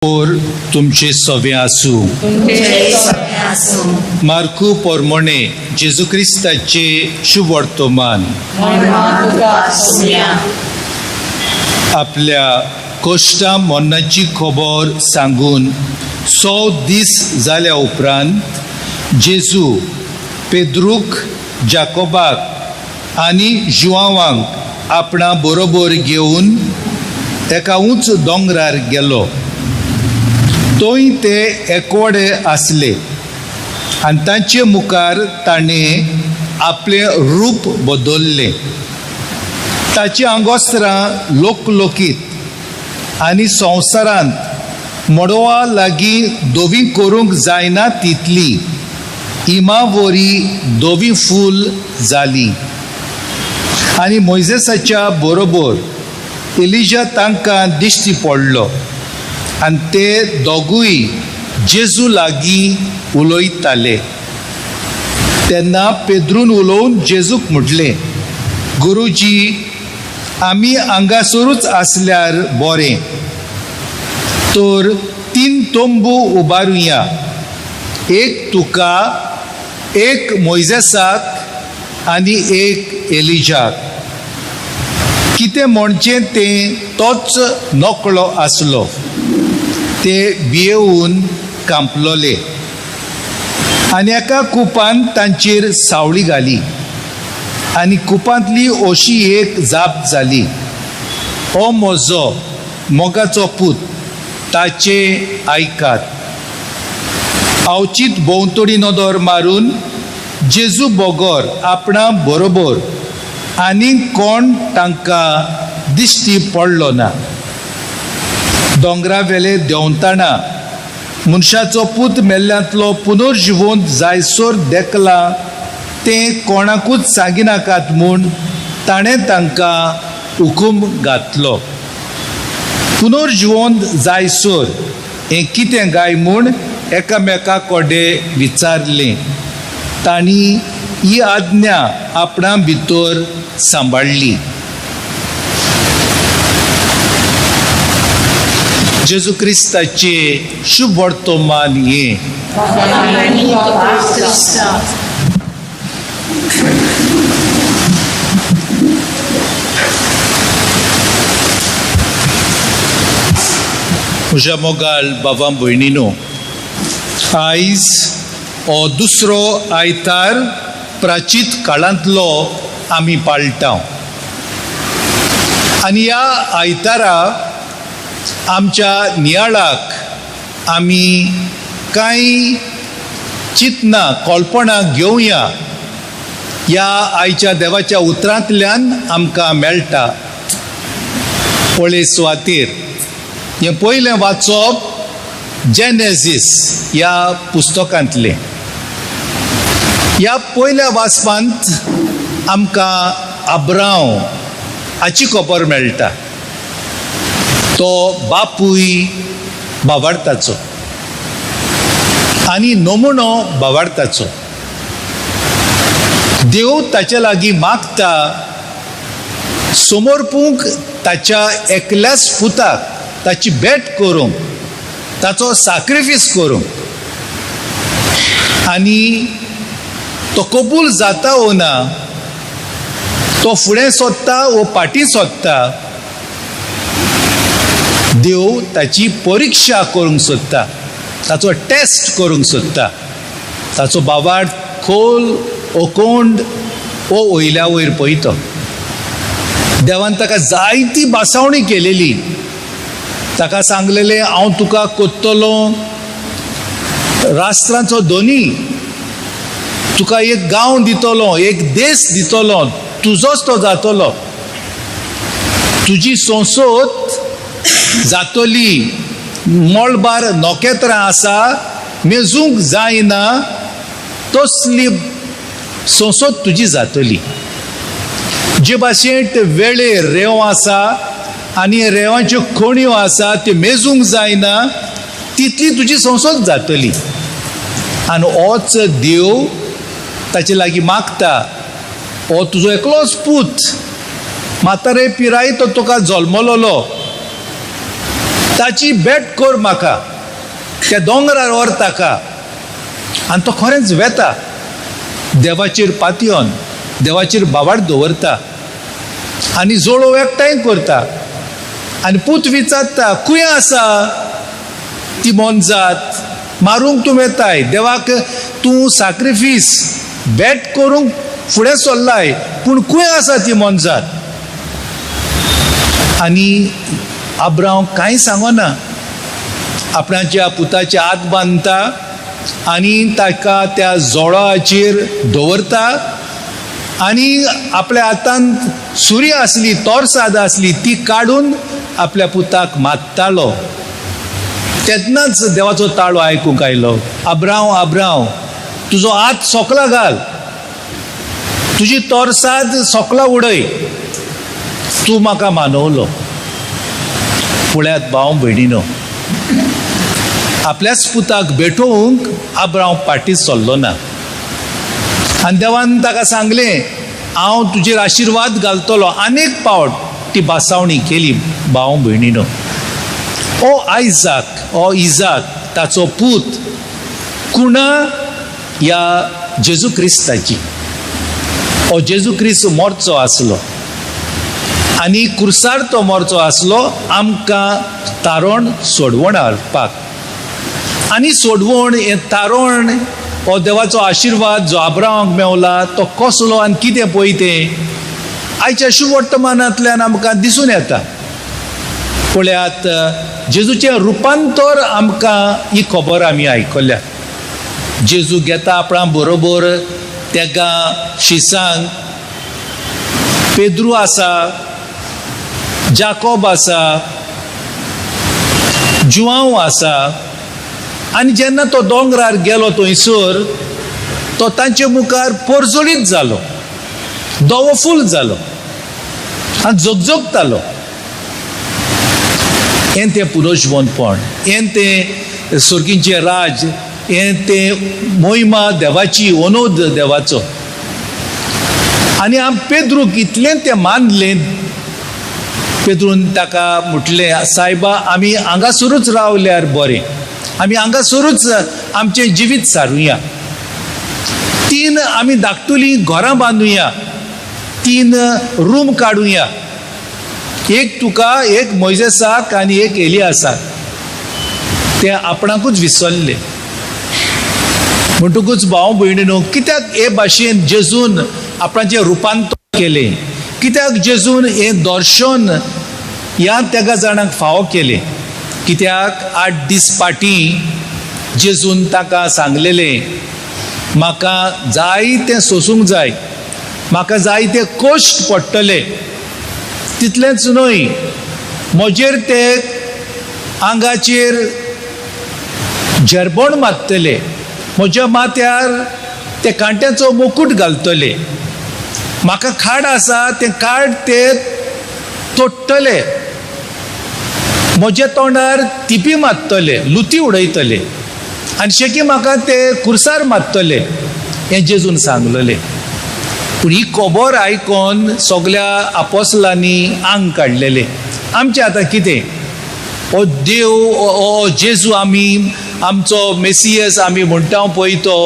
तुमचे सवे आसूं. मार्कू पोरमोणे जेजू क्रिस्ताचे शुभवर्तमान. आपल्या कोश्टा मरणाची खबर सांगून 100 दीस जाल्या उपरांत जेजू पेद्रूक, जाकोबाक आनी जुआवांक आपणा बरोबर घेवन एका उंच दोंगरार गेलो. थंय ते एकोडे आसले आनी तांचे मुखार ताणें आपलें रूप बदल्लें. ताचीं आंगोस्त्रां लोकलोकीत आनी संवसारांत मडोवा लागीं धवी करूंक जायना तितली इमावरी धवी फूल जाली. आनी मोयजेसाच्या बरोबर एलिजा तांकां दिश्टी पडलो आनी ते दोगूय जेजू लागीं उलयताले. तेन्ना पेद्रून उलोवन जेजूक म्हटलें, गुरुजी, आमी हांगासरूच आसल्यार बरें, तर 3 तंबू उबारुया, एक तुका, एक मोयजेसाक आनी एक एलिजाक. कितें म्हणचें तें तोच नकळो आसलो. ते भियेवन कांपलोले आनी एका कुपान तांचेर सावळी घाली आनी कुपांतली अशी एक जाप जाली, हो म्हजो मोगाचो पूत, ताचे आयकात. अवचीत भोंवतणी नदर मारून जेजू बगर आपणा बरोबर आनी कोण तांकां दिश्टी पडलो ना. दोंगरा वेले देंवतना मनशाचो पूत मेल्ल्यांतलो पुनर्जिवंत जायसर देखला तें कोणाकूच सांगिनाकात म्हूण ताणें तांकां हुकूम घातलो. पुनर्जिवंत जायसर हें कितें काय म्हूण एकामेका कडेन विचारलें. तांणी ही आज्ञा आपणा भितर सांबाळ्ळी. जेजू क्रिस्ताचे शुभ वर्तमान हें. म्हज्या मोगाल बाबा भयणीनो, आयज हो दुसरो आयतार प्राचीत काळांतलो आमी पाळटा आनी ह्या आयतारा आमच्या नियाळाक आमी कांय चिंतना कल्पना घेवया ह्या आयच्या देवाच्या उतरांतल्यान आमकां मेळटा. पळय सुवातेर हें पयलें वाचप जेनेसीस ह्या पुस्तकांतलें. ह्या पयल्या वाचपांत आमकां आब्रांव हाची खबर मेळटा. तो बापूय बाबार्थाचो आनी नमुनो बाबार्थाचो. देव ताच्या लागीं मागता समर्पूंक ताच्या एकल्याच पुताक, ताची भेट करूंक, ताचो साक्रिफीस करूंक. आनी तो कबूल जाता ओ ना, तो फुडें सोदता वो फाटीं सोदता, देव ताची परिक्षा करूंक सोदता, ताचो टेस्ट करूंक सोदता. ताचो बाबार्थ खोल ओकोंड ओ वयल्या वयर पळयतो. देवान ताका जायती बासावणी केलेली. ताका सांगलेलें, हांव तुका कोत्तलो राष्ट्रांचो धनी, तुका एक गांव दितलो, एक देश दितलो, तुजोच तो जातलो, तुजी संसद जातली, मळबार नखेत्रां आसा मेजूंक जायना तसली संसद तुजी जातली. जे भाशेन वेळेर रेंव आसा आनी रेंवाच्यो खण्यो आसा त्यो मेजूंक जायना तितली तुजी संसद जातली. आनी होच देव ताचे लागीं मागता, हो तुजो एकलोच पूत, म्हातारे पिराय तो तुका जल्मलोलो, ताची भेट कर म्हाका, त्या दोंगरार व्हर ताका. आनी तो खरेंच वेता, देवाचेर पातयेवन देवाचेर भावार्थ दवरता आनी जोळोव एकठांय करता. आनी पूत विचारता, खंय आसा ती मोनजात? मारूंक तूं वेताय, देवाक तूं साक्रिफीस भेट करूंक फुडें सरलाय, पूण खंय आसा ती मोनजात? आनी आब्रांव कांय सांगना, आपणाच्या पुताचे हात बांदता आनी ताका त्या जोळाचेर दवरता आनी आपल्या हातांत सुरी आसली, तोरसाद आसली, ती काडून आपल्या पुताक मारतालो. तेन्नाच देवाचो ताळो आयकूंक आयलो, आब्रांव, आब्रांव, तुजो हात सोकला घाल, तुजी तोरसाद सोकला उडय, तूं म्हाका मानवलो. पळयात भाव भयणीनो, आपल्याच पुताक भेटोवंक आब्रांव पाटी सरलो ना. आनी देवान ताका सांगलें, हांव तुजेर आशिर्वाद घालतलो. आनेक पावट ती भासावणी केली भाव भयणीनो. ओ आयजाक, ओ इजाक ताचो पूत, कुणा ह्या जेजू क्रिस्ताची. हो जेजू क्रिस्त मोरचो आसलो आनी कुर्सार तो मोरचो आसलो आमकां तारण सोडवण हाडपाक. आनी सोडवण हें तारण हो देवाचो आशिर्वाद जो आब्रांवाक मेवला तो कसलो आनी कितें पळय तें आयच्या शुवर्तमानांतल्यान आमकां दिसून येता. पळयात, जेजूचें रुपांतर आमकां ही खबर आमी आयकल्या. जेजू घेता आपणा बरोबर तेगा शिसांक, पेद्रू आसा, जाकोब आसा, जुआंव आसा. आनी जेन्ना तो दोंगरार गेलो थंयसर तो तांचे मुखार परजळीत जालो, धवो फूल जालो आनी झगझगतालो. हें तें पुरोजवंतपण, हें तें सर्गींचें राज, हें तें मोहिमा देवाची, अनोद देवाचो. आनी आम पेद्रूक इतलें तें मानलें. पेद्रून ताका म्हटलें, सायबा, आमी हांगासरूच रावल्यार बरें, आमी हांगासरूच आमचें जिवीत सारुया, 3 आमी धाकटुलीं घरां बांदुया, 3 रूम काडुया, एक तुका, एक मोयजेसाक आनी एक एलियासाक. ते आपणाकूच विसरले. म्हणटकूच भाव भयणीनो, कित्याक हे भाशेन जेजून आपणाचें रुपांतर केलें? कित्याक जेजून हें दर्शन ह्या तेगा जाणांक फावो केलें? कित्याक 8 दीस फाटीं जेजून ताका सांगलेलें, म्हाका जायतें सोसूंक जाय, म्हाका जायते कश्ट पडटले, तितलेंच न्हय म्हजेर ते आंगाचेर झेरबण मारतले, म्हज्या माथ्यार ते कांट्याचो मुकूट घालतले, म्हाका खाड आसा तें खाड ते तोडटले, म्हज्या तोंडार तिपी मारतले, लुती उडयतले आनी शेकी म्हाका ते कुर्सार मारतले, हें जेजून सांगलेलें. पूण ही खबर आयकोन सगल्या आपोसलांनी आंग काडलेलें. आमचें आतां कितें? हो देव, हो जेजू, आमी आमचो मेसियस आमी म्हणटा पळय तो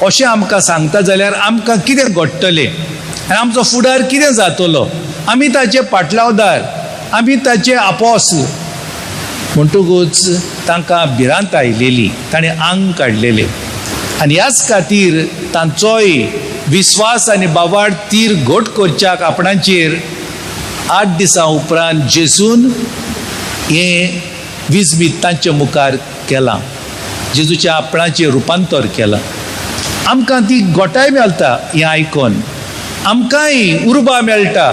अशें आमकां सांगता जाल्यार आमकां कितें घडटलें आनी आमचो फुडार कितें जातलो? आमी ताचे पाटलावदार, आमी ताचे आपोसल. म्हणटकूच तांकां भिरांत आयलेली, ताणें आंग काडलेलें. आनी ह्याच खातीर तांचोय विस्वास आनी बाबाड तीर घट करच्याक आपणाचेर 8 दिसां उपरांत जेजून हें विजमीत तांचे मुखार केलां, जेजूच्या आपणाचें रुपांतर केलां. आमकां ती गोटाय मेळटा हें आयकोन, आमकांय उर्बा मेळटा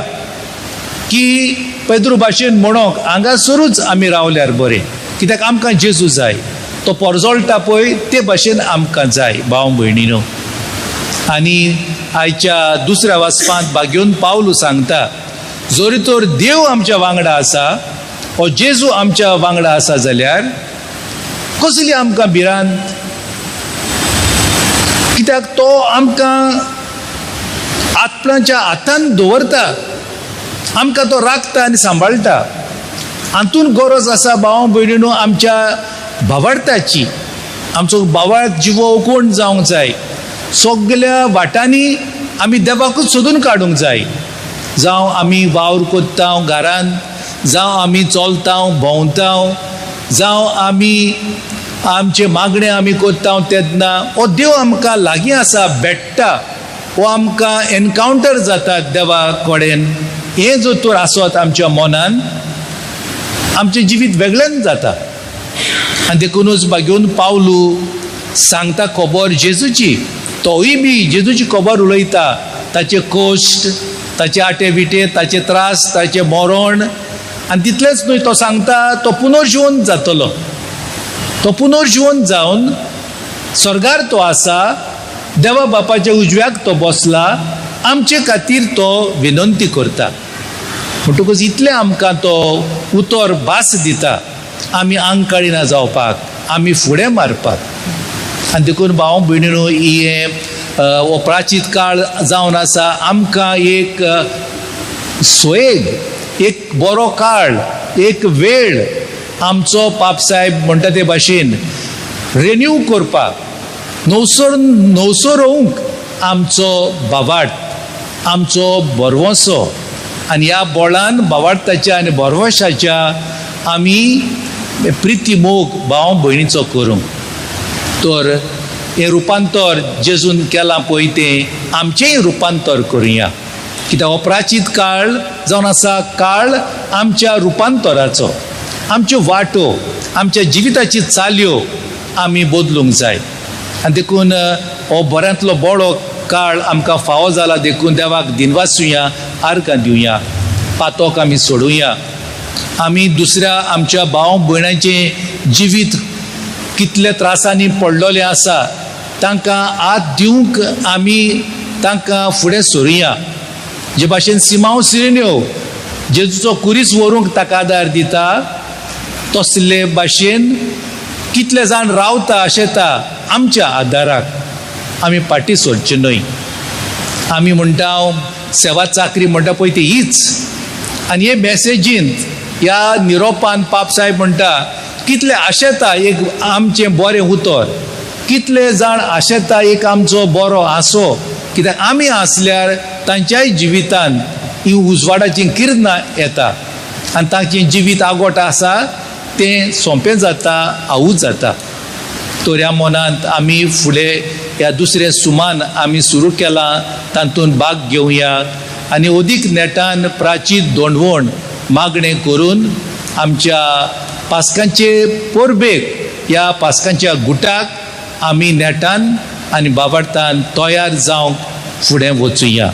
की पेद्रू भाशेन म्हणोंक हांगासरूच आमी रावल्यार बरें, कित्याक आमकां जेजू जाय, तो पोरजोळटा पळय ते भाशेन आमकां जाय भाव भयणीनो. आनी आयच्या दुसऱ्या वाचपांत भाग्योन पावलू सांगता, जरी तर देव आमच्या वांगडा आसा, हो जेजू आमच्या वांगडा आसा जाल्यार कसली आमकां भिरांत? कित्याक तो आमकां आपणाच्या हातान दवरता, आमकां तो राखता आनी सांबाळटा. हातूंत गरज आसा भाव भयणीनो आमच्या भावार्थाची. आमचो भावार्थ जिवो कोण जावंक जाय. सगल्या वाटांनी आमी देवाकूच सोदून काडूंक जाय. जावं आमी वावर कोत्ता घरान, जावं आमी चलता भोंवता, जावं आमी आमचे मागणें आमी कोत्ता तेन्ना हो देव आमकां लागीं आसा, भेट्टा, हो आमकां एनकावंटर जाता देवा कडेन. हें जर तर आसत आमच्या मनान, आमचें जिवीत वेगळेंच जाता. आनी देखुनूच बागेवन पावलू सांगता खबर जेजूची. तोय बी जेजूची खबर उलयता, ताचे कश्ट, ताचे आटे विटे, ताचे त्रास, ताचें मरण. आनी तितलेंच न्हय, तो सांगता तो पुनर्जिवन जातलो. तो पुनर्जिवन जावन स्वर्गार तो आसा, देवा बापाच्या उजव्याक तो बसला, आमचे खातीर तो विनंती करता. म्हणटकूच इतलें आमकां तो उतर भास दिता, आमी आंग काडिना जावपाक, आमी फुडें मारपाक. आनी देखून भाव भयणीनो, हें हो प्राचीत काळ जावन आसा आमकां एक सोयेग, एक बरो काळ, एक वेळ आमचो पापसाहेब म्हणटा ते भाशेन रिन्यू करपाक, नवसर नवसरोवंक आमचो भावार्थ, आमचो भरवंसो. आनी ह्या बोळान भावार्थाच्या आनी भरवंशाच्या आमी प्रिती मोग भाव भयणीचो करूंक. तर हें रुपांतर जेजून केलां पळय, तें आमचेंय रुपांतर करुया. कित्याक हो प्राचीत काळ जावन आसा काळ आमच्या रुपांतराचो. आमच्यो वाटो, आमच्या जिविताची चालयो आमी बदलूंक जाय. आनी देखून हो बऱ्यांतलो बरो काळ आमकां फावो जाला, देखून देवाक दिनवासुया, आर्गां दिवया, पातोक आमी सोडुया. आमी दुसऱ्या आमच्या भाव भयणांचें जिवीत कितले त्रासांनी पडलेलें आसा तांकां हात दिवंक आमी तांकां फुडें सरुया. जे भाशेन सिमांव सिरिन्यो जेजूचो कुरीस व्हरूंक ताका आदार दिता, तसले भाशेन कितले जाण रावता आशेता आमच्या आदाराक, आमी फाटीं सरचे न्हय. आमी म्हणटा सेवा चाकरी म्हणटा पळय ती हीच. आनी हे मॅसेजींत, ह्या निरोपान पाप साहेब म्हणटा कितले आशेता एक आमचें बरें उतर, कितले जाण आशेता एक आमचो बरो हांसो. कित्याक आमी आसल्यार तांच्याय जिवितान ही उजवाडाचीं किरणां येता आनी तांचें जिवीत आगोट आसा तें सोंपें जाता, आवूच जाता. तर ह्या मनांत आमी फुडें ह्या दुसरें सुमान आमी सुरू केलां तातूंत भाग घेवया आनी अदीक नेटान प्राचीत दोंडवण मागणें करून आमच्या पास्कांचे परबेक, ह्या पास्कांच्या गुटाक आमी नेटान आनी बाबार्थान तयार जावंक फुडें वचुया.